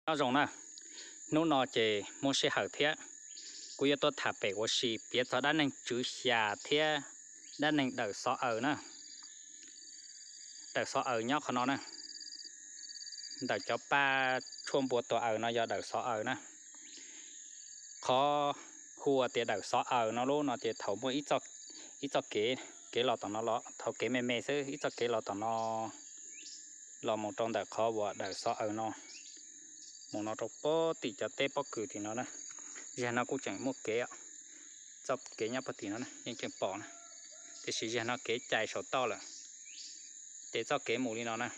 Nyob zoo na, hnub no ces muaj sij hawm thiab, kuv yuav tuaj tham pem ua si piav txog dab neeg tswv xya thiab dab neeg dawm xov aws na. Dawm xov aws nyob qhov no na, ntawm cov paj tshuaj npua tuag aws no yog dawm xov aws na. Qhov hu ua tias dawm xov aws no lub no ces thaum muaj ib txoj kev, kev los tom no los thaum kev me me xwb, ib txoj kev los tom no los mus rau ntawm qhov uas dawm xov aws no, mus no rau pem tim cov teb pob kws tim no na. Zag no kuj tseem muaj kev, txoj kev nyob pem tim no yeej tseem pom na, tiam sis zag no kev cais saum toj lawm, ces txoj kev mus li no na.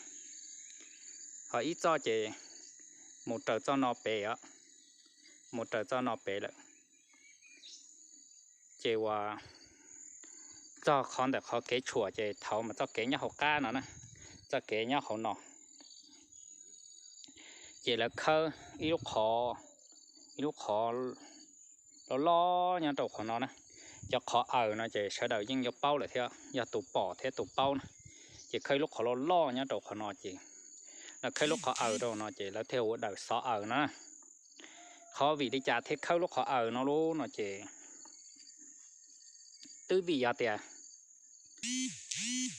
Ho ib txoj ces mus raws txoj no pem os, mus raws txoj no pem lawm. Ces uas txog qhov ntawm qhov kev tshuam ces thaum mas txoj kev nyob hauv qab no na, txoj kev nyob hauv no. Ces lawv khawb ib lub qhov, ib lub qhov loj loj nyob rau qhov no na. Cov qhov aws no ces sawv daws yeej yuav paub lawm thiab, yog tus pom thiab tus paub na. Ces khawb ib lub qhov loj loj nyob rau qhov no ces, lawv khawb lub qhov aws rau no ces lawv thiaj hu ua dawm xov aws na. Qhov vim li cas thiaj khawb lub qhov aws no lub no ces twb vim yog tias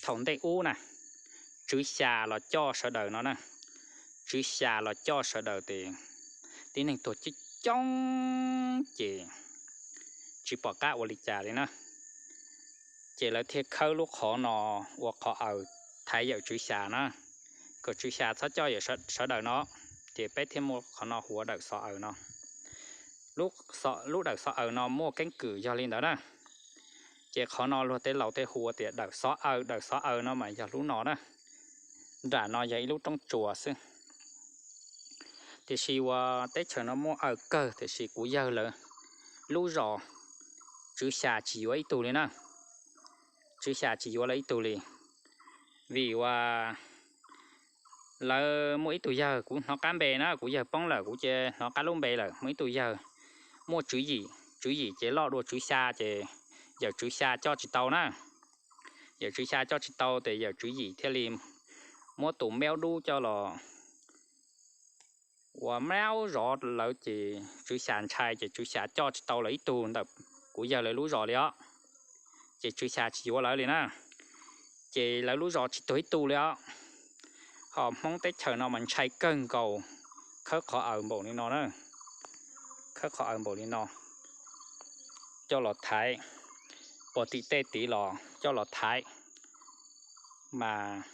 thaum ntej ub na, tswv xya los coj sawv daws no na, tswv xya los coj sawv daws ces tib neeg tuag coob coob ces tsis pom qab ua li cas li na. Ces lawv thiaj khawb lub qhov no ua qhov aws thaiv yawm tswv xya na, kom tswv xya txhob coj yawm sawv daws no, ces peb thiaj muaj qhov no hu ua dawm xov aws no. Lub dawm xov aws no muaj keeb kwm yog li ntawd na. Ces qhov no luag tej laus tej hu ua tias dawm xov aws, dawm xov aws no mas yog lub no na. Nram no yog ib lub roob tsuas xwb, tiam sis uas teb chaws no muaj aws kawg tiam sis kuv yawg lawv lub zos tswv xya tsis yuav ib tug li na. Tswv xya tsis yuav lawv ib tug li, vim uas lawv muaj ib tug yawg, kuv hnov qab npe na, kuv yawg poob lawm kuv ces hnov qab lub npe lawm, muaj ib tug yawg muaj tswv yim, tswv yim ces loj dua tswv xya ces yawm tswv xya coj tsis tau na. Yawm tswv xya coj tsis tau ces yawm tswv yim thiaj li muab tus meub dub coj los ua meub zov lawv ces tswv xya ntshai ces tswv xya coj tsis tau lawv ib tug ntawm kuv yawg lawv lub zos li os. Ces tswv xya tsis yuav lawv li na, ces lawv lub zos tsis tuag ib tug li os. Ho Hmoob teb chaws no mas ntshai kawg nkaus khawb qhov aws npaum li no na, khawb qhov aws npaum li no coj los thaiv, puag tim tej tid los coj los thaiv, mas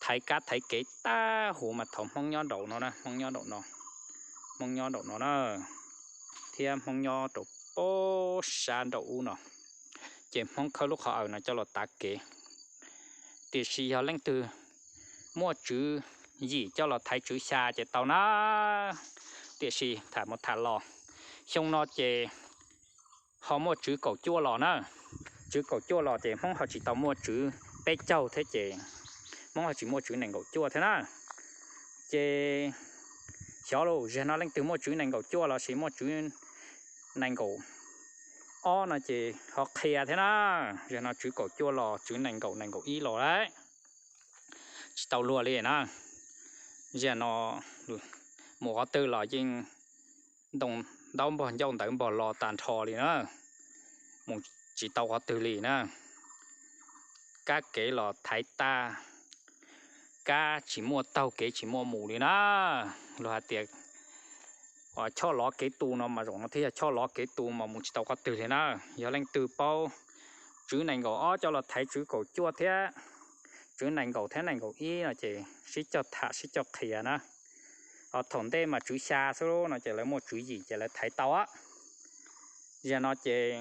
thaiv kab thaiv kev tag huv mas thaum Hmoob nyob nraum no na, Hmoob nyob nraum no, Hmoob nyob nraum no na, thiab Hmoob nyob rau pem sab nraum ub no, ces Hmoob khawb lub qhov aws no coj los tav kev. Tiam sis yog leej twg muaj tswv yim coj los thaiv tswv xya ces tau na. Tiam sis tham mus tham los, xyoo no ces ho muaj tswv kaum cuaj los na. Tswv kaum cuaj los ces Hmoob ho tsis tau muaj tswv peb caug thiab ces Hmoob ho tsis muaj tswv nees nkaum cuaj thiab na. Ces xyov lus, zaum no leej twg muaj tswv nees nkaum cuaj los sis muaj tswv nees nkaum ob no ces ho qhia thiab na. Zaum no tswv kaum cuaj los, tswv nees nkaum, nees nkaum ib los lawm, tsis tau luag li na. Zaum no mus qhov twg los yeej ntoo ntaub npog ncauj ntawv npog lo tag nrho li na, mus tsis tau qhov twg li na. Kab kev los thaiv tag, kab tsis muaj taug kev tsis muaj mus li na. Luag hais tias choj lov kev tu no mas zaum no thiaj yog choj lov kev tu mas mus tsis tau qhov twg li na. Yog leej twg paub tswv nees nkaum ob coj los thaiv tswv kaum cuaj thiab, tswv nees nkaum thiab nees nkaum ib no ces sib cog tham sib cog qhia na. Ho thaum ntej mas tswv xya xwb no ces lawv muaj tswv yim ces lawv thaiv tau. Zaum no ces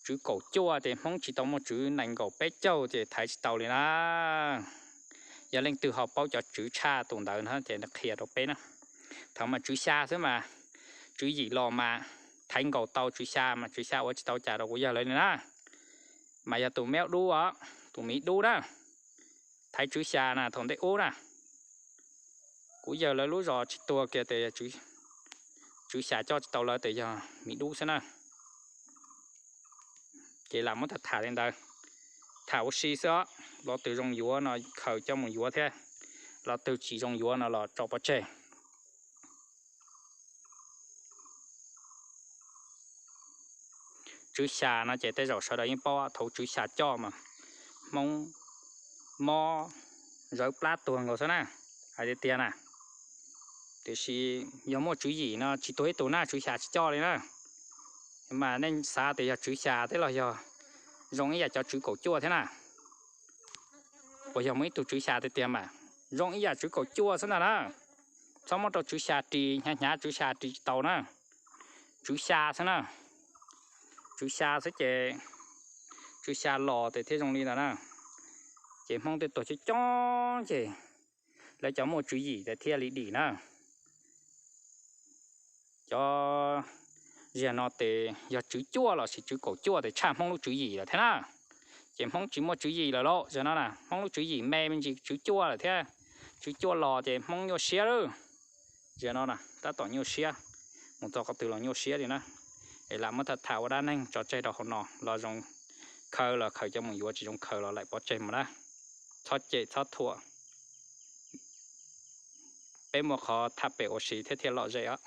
tswv kaum cuaj ces Hmoob tsis tau muaj tswv nees nkaum peb caug ces thaiv tsis tau li na. Yog leej twg ho paub cov tswv tshaj tus ntawd na ces qhia rau peb na. Thaum mas tswv xya xwb mas, tswv yim los mas thaiv nkaus tau tswv xya mas tswv xya ua tsis tau cas rau kuv yawg lawv li na. Mas yog tus meob dub os, tus miv dub na, thaiv tswv xya na thaum ntej ub na. Kuv yawg lawv lub zos tsis tuag kiag tes tswv xya coj tsis tau lawv tes yog miv dub xwb na. Ces lam muab tham tham li ntawd, tham ua si xwb os. Los twg zoo yuav no khaws coj mus yuav thiab, Los twg tsis zoo yuav no los tso pov tseg. Tswv xya no ces tej zaum sawv daws yeej paub thaum tswv xya coj mas Hmoob mob zawv plab tuag nkaus xwb na, hais tiag tiag na. Tiam sis yog muaj tswv yim no tsis tuag ib tug na, tswv xya tsis coj li na. Mas nej xav tias yog tswv xya thiab los yog zoo ib yam cov tswv kaum cuaj thiab na? Puas yog muaj ib tug tswv xya tiag tiag mas zoo ib yam tswv kaum cuaj xwb ntag na. Txhob muab rau tswv xya ris, hnyav hnyav tswv xya ris tsis tau na. Tswv xya xwb na. Tswv xya xwb ces, tswv xya los ces thiaj zoo li ntawd na. Ces Hmoob tej tuag coob coob ces lawv cov muaj tswv yim ces thiaj li dim na. Cov ziag no ces yog tswv cuaj los sis tswv kaum cuaj ces tshaj Hmoob lub tswv yim lawm thiab na. Ces Hmoob tsis muaj tswv yim lawm lauj, ziag no na Hmoob lub tswv yim me me ntsis tswv cuaj lawm thiab. Tswv cuaj los ces Hmoob nyuaj siab lawm. Ziag no na tab tom nyuaj siab, mus txog qhov twg los nyuaj siab li na. Es lam muab tham tham ua dab neeg tso tseg rau hauv no, los zoo khaws los khaws coj mus yuav, tsis zoo khaws los laim pov tseg mus na. Txhob cem txhob thuam, peb muaj qhov thaj pem ua si thiab thiaj lom zem os.